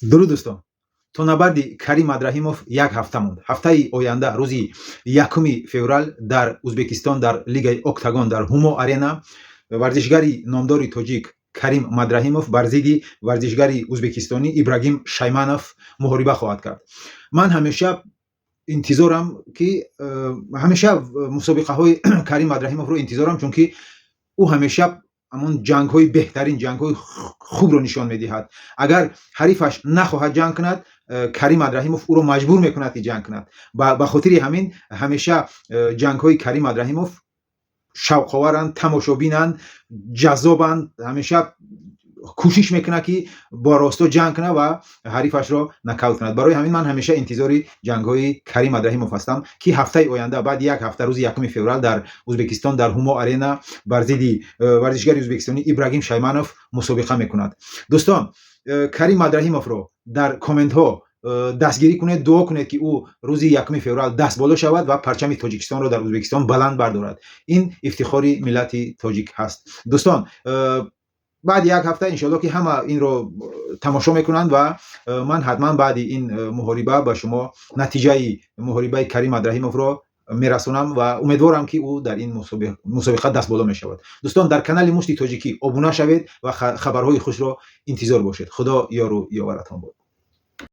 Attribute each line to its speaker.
Speaker 1: Дуруд, дӯстон! То набарди Карим Мадраҳимов як ҳафта монд. Ҳафтаи оянда, рӯзи 1 феврал, дар Узбекистон, дар лигаи Октагон, дар Ҳумо Арена варзишгари номдори тоҷик Карим Мадраҳимов бар зидди варзишгари узбекистонӣ Ибрагим Шайманов муҳориба хоҳад кард. Ман ҳамеша интизорам, ки ҳамеша мусобиқаҳои Карим Мадраҳимовро интизорам, чунки ӯ ҳамеша ҳамон ҷангҳои беҳтарин, ҷангҳои хубро нишон медиҳад. Агар ҳарифаш нахоҳад ҷанг кунад, Карим Мадраҳимов ӯро маҷбур мекунад, ки ҷанг кунад. Ба хотири ҳамин ҳамеша ҷангҳои Карим Мадраҳимов шавқоваранд, тамошобинанд, ҷаззобанд. Ҳамеша кӯшиш мекунад, ки бо росто ҷанг кунад ва ҳарифашро нокаут кунад. Барои ҳамин ман ҳамеша интизори ҷангҳои Карим Мадраҳимов ҳастам, ки ҳафтаи оянда, баъди як ҳафта, рӯзи 1 феврал дар Узбекистон, дар Ҳумо Арена бар зидди варзишгари узбекистонӣ Ибрагим Шайманов мусобиқа мекунад. Дӯстон, Карим Мадраҳимовро дар комментҳо дастгирӣ кунед, дуо кунед, ки ӯ рӯзи 1 феврал даст боло шавад ва парчами Тоҷикистонро дар Узбекистон баланд бардорад. Ин ифтихори миллати тоҷик ҳаст. Дӯстон, баъди як ҳафта, иншоалло, ки ҳама инро тамошо мекунанд ва ман ҳатман баъди ин муҳориба ба шумо натиҷаи муҳорибаи Карим Мадраҳимовро мерасонам ва умедворам, ки ӯ дар ин мусобиқа даст боло мешавад. Дӯстон, дар канали Мушти Тоҷикӣ обуна шавед ва хабарҳои хушро интизор бошед. Худо ёру ёваратон бод.